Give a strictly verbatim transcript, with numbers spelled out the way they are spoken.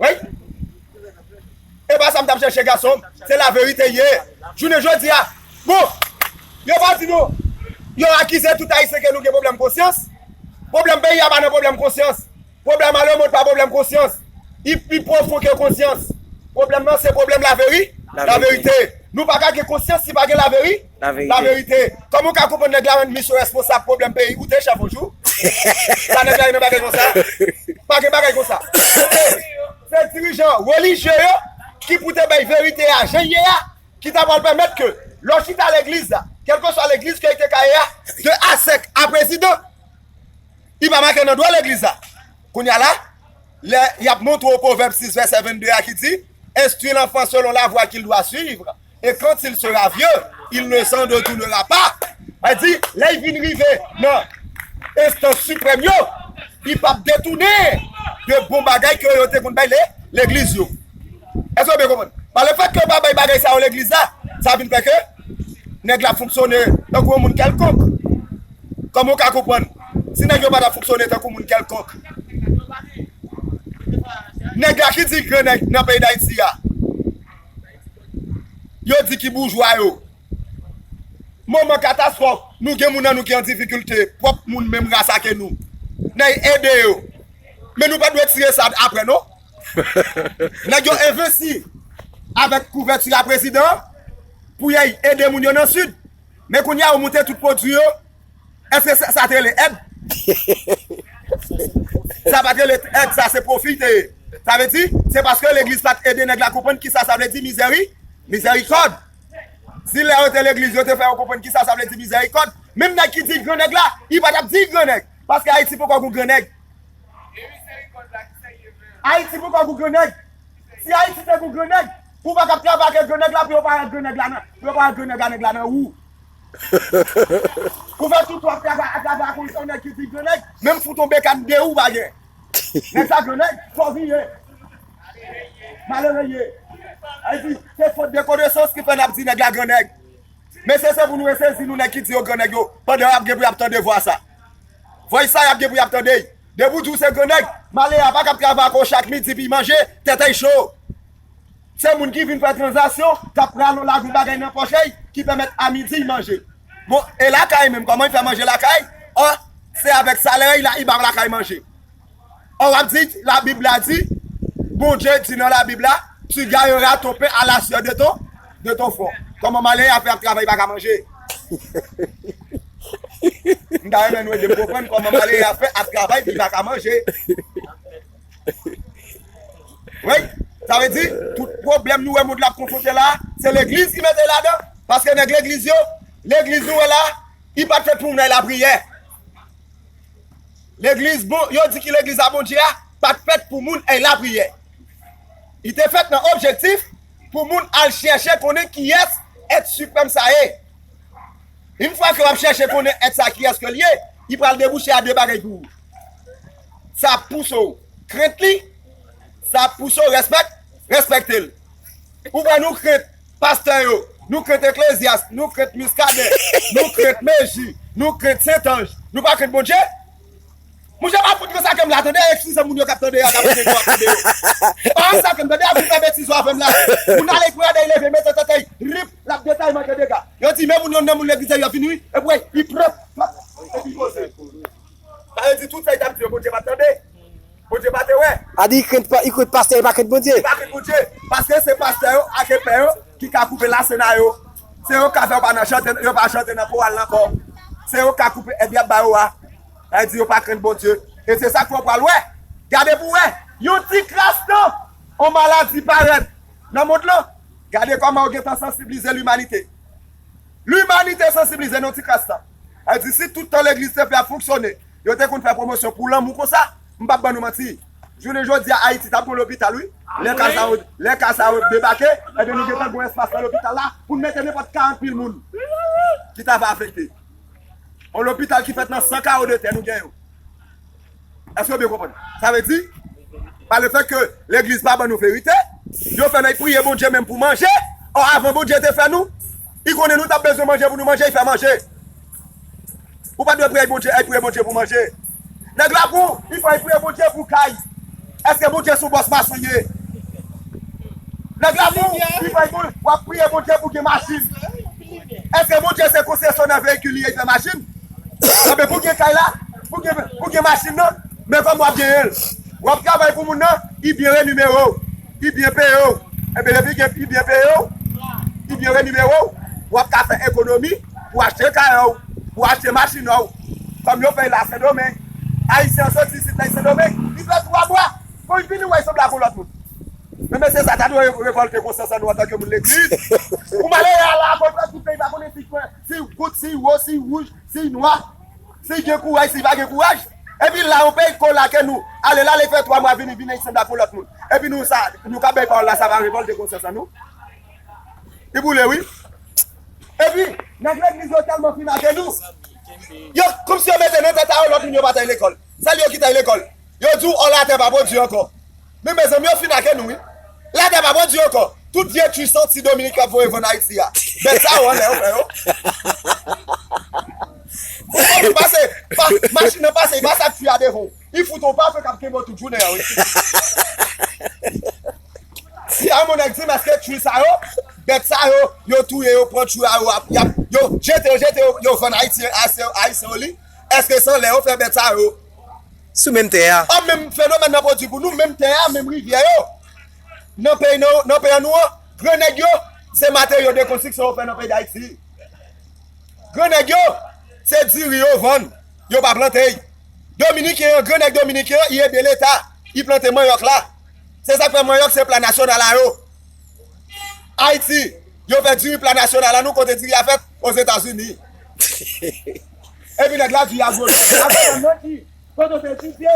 Wi. E pa sa m t ap chèche, gason m. Se laverite ye. Jounen jodi a, bon, yo pa di nou, yo akize tout Ayisyen ke nou gen pwoblèm konsyans. Pwoblèm peyi a pa nan pwoblèm konsyans. Pwoblèm a lemond pa pwoblèm konsyans. Li pi pwofon ke konsyans. Pwoblèm nan se pwoblèm laveri-, laverite. Nou pa ka gen konsyans si pa gen laveri-, laverite. Kòman w ka konprann nèg la rann misyon responsab pwoblèm peyi? Ou te chèf yon jou? Sa nèg la ye nan bagay konsa? Pa gen bagay konsa. Se dirijan relijye yo ki pou te bay verite a jan l ye a, ki ta pral pèmèt ke lè w chita legliz la, kèlkeswa legliz ke li te ka ye a, de a sèk a prezidan, li pa make nan dwa legliz la. Kounye a la, lè y ap montre w Pwovèb sis vèsè vennde a ki di, Instruis l'enfant selon la voie qu'il doit suivre, et quand il sera vieux, il ne s'en détournera pas. Sa di, lè y vin rive nan enstans siprèm yo, li p ap detounen de bon bagay ke yo te konn bay le-, legliz yo. Èske w byen konprann? Pa lefèt ke yo pa bay bagay sa yo legliz la, sa vin fè ke nèg la fonksyone tankou yon moun kèlkonk. Kòman w ka konprann? Si nèg yo pa ta fonksyone tankou moun kèlkonk, nèg la ki di grannèg nan peyi Dayiti a, yo di ki boujwa yo. Moman katastwòf, nou gen moun nan nou ki an difikilte, pwòp moun menm ras ake nou. N a ede yo. Men nou pa dwe tire sa apre, non. Nèg yo envesti avèk kouvèti a prezidan an pou y al ede moun yo nan Sid. Men kounye a, yo moute tout pwodui yo. Èske sa, sa te rele èd? Sa pa t rele èd, sa se pwofi te ye. Sa vle di, se paske legliz pa t ede nèg la konprann kisa sa vle di mizèri-, mizèrikòd. Si lè yo te legliz, yo te fè yo konprann kisa sa vle di mizèrikòd, menm nèg ki di grannèg la, li pa t ap di grannèg. Paske Ayiti poko gon grannèg. Ayiti poko gon grannèg. Si Ayiti te gon grannèg, ou pa t ap travay ak grannèg la pou yo pa wè grannèg la nan, pou yo pa wè grannèg la, nèg la nan wou. Ou fè tout w ap travay, ap travay ak yon nèg ki di grannèg, menm fout yon bekàn de ou pa gen. Nèg sa grannèg, fò vin ye. Malere ye. Sa vle di, se fot de konesans ki fè n ap di nèg la grannèg. Mesye, se pou nou resezi nou nèg ki di yo grannèg yo, pandan y ap gen pou y ap tande vwa sa. Vwa sa y ap gen pou y ap tande. Depi w di w se grannèg, malere a pa kab travay ak ou chak midi pou y manje, tèt a y cho. Se moun ki vin fè tranzaksyon, k ap rale yon lavi bagay nan pòch a y, ki pèmèt a midi y manje. Bon, e lakay menm, kòman y fè manje lakay? Ò, se avèk salè y la, y ba lakay manje. Ò, w ap di, Labib la di, Bondye di nan Labib la, tu gagneras ton pain à la sueur de ton, de ton front. Kòman malere a fè ap travay, pa ka manje? M ta renmen nou ede m konprann kòman malere a fè ap travay, li pa ka manje. Wi, sa vle di, tout pwoblèm nou wè mond la ap konfwonte la, se legliz ki mete ladan. Paske nèg legliz yo, legliz nou wè la, li pa t fèt pou moun al lapriyè. Legliz bon, yo di ki legliz a Bondye a, pa t fèt pou moun al lapriyè. Li te fèt nan objektif pou moun al chèche konnen kiyès èt siprèm sa ye. Yon fwa ke w ap chèche konnen èt sa kiyès ke l ye, li pral debouche a de bagay pou ou. Sa ap pouse w krent li, sa ap pouse w respèk-, respekte l. Ou wè nou krent pastè yo, nou krent Eklezyas, nou krent Miskaden, nou krent Meji, nou krent Sentanj, nou pa krent Bondye? Monchè, pa fout nan sa ke m la, tande, eskize moun yo k ap tande a, k ap tande yo, ap tande yo. Pa nan sa ke m tande a, fout nan betiz yo avè m la. Moun ale kouradèy leve, mete tèt a y, rip, l ap detay manke dega. Yo di, men moun yo nan moun legliz yo vini, wi, epi, wi, li pran, epi poze. Sa vle di tout sa y t ap di yo, Bondye pa t tande. Bondye pa te wè. A di, y krent pa-, y krent pastè, y pa krent Bondye. Y pa krent Bondye. Paske se pastè yo ak epè yo ki ka koupe lasena yo. Se yo k ka fè yo pa nan chante, yo pa chante nan koral la ankò. Se yo k ka koupe èd y ap ba yo a. Sa vle di yo pa krent Bondye. E se sa k fè w pral wè. Gade pou w wè. Yon ti kras tan, yon maladi parèt nan mond lan. Gade kòman yo gentan sansiblize limanite. Limanite sansiblize nan yon ti kras tan. Sa vle di si tout tan legliz te fè ap fonksyone, yo te konn fè pwomosyon pou lanmou konsa, m p ap ban nou manti. Jounen jodi a, Ayiti t ap gon lopital, wi. Lè ka sa yo, lè ka sa yo debake, ebyen nou gentan gon espas nan lopital la pou n mete nenpòt karant mil moun ki ta va afekte. Yon lopital ki fèt nan san kawo de tè nou gen yo. Èske w byen konprann? Sa vle di, pa lefèt ke legliz pa ban nou verite, yo fè n al priye Bondye menm pou manje. Ò, avan Bondye te fè nou, li konnen nou t ap bezwen manje pou nou manje, li fè manje. Ou pa dwe priye Bondye, al priye Bondye pou manje. Nèg la pou, li fè al priye Bondye pou kay. Èske Bondye se yon bòs mason ye? Nèg la pou li fè pou w ap priye Bondye pou gen machin. Èske Bondye se konsesyonè veyikil li ye, li fè machin? Anben pou gen kay la, pou gen, pou gen machin nan, men kòman w ap genyen l? W ap travay pou moun nan, li byen renimere w, li byen peye w. Enben depi gen, li byen peye w, li byen renimere w, w ap ka fè ekonomi pou achte kay ou, pou achte machin ou. Kòm yo fè la Sendomeng, Ayisyen an soti isit la Sendomeng, li fè twa bwa. Kon li vini, w wè li sanble ak yon lòt moun. Men mesye sa ta dwe revòlte konsyans an nou antanke moun legliz. Pou malere a la, kontrè tout peyi pa konnen si kwen, si gout, si wo, si wouj, si nwa, si gen kouraj, si pa gen kouraj. Epi la, yon peyi kolake nou, ale la, li fè twa mwa, vini, vini, li sanble ak yon lòt moun. Epi nou, sa, nou ka bay pawòl la, sa va revòlte konsyans an nou. Li boule, wi. Epi, nèg legliz yo tèlman fin ake nou. Yo, kòmsi yo mete nan tèt a yo, lòt moun yo pa t al lekòl. Sèl yo ki t al lekòl. Yo di w, ò, latè pa pwodui ankò. Men mezanmi, yo fin ake nou, wi. Latè pa pwodui ankò. Tout vye twi santi Dominik ap voye vann Ayiti a. Bèt sa yo anlè yo, frè yo. Ou pase, pa, machin nan pase, li pase ak twi a devan w. Li fout w pa fè k ap kenbe w tout jounen an, wi. Si a yon nèg di m èske twi sa yo, bèt sa yo, yo touye yo, pran twi a yo, ap, y ap, yo jete yo, jete yo, yo vann Ayiti, Ayisyen, Ayisyen yo li. Èske se anlè yo fè bèt sa yo? Sou menm tè a. An menm fenomèn nan pwodui pou nou, menm tè a, menm rivyè yo. Nan peyi nou, nan peyi nou an, gran nèg yo, se materyo de konstriksyon yo fè nan peyi Dayiti. Gran nèg yo, se diri yo vann, yo pa plante y. Dominiken an, gran nèg dominiken an, li ede leta, li plante manyòk la. Se sa k fè manyòk se pla nasyonal a yo. Ayiti, yo fè diri pla nasyonal a nou kote diri a fèt? Ozetazini. Epi nèg la di a gwo. Avan nan ki? Kote w te etidye?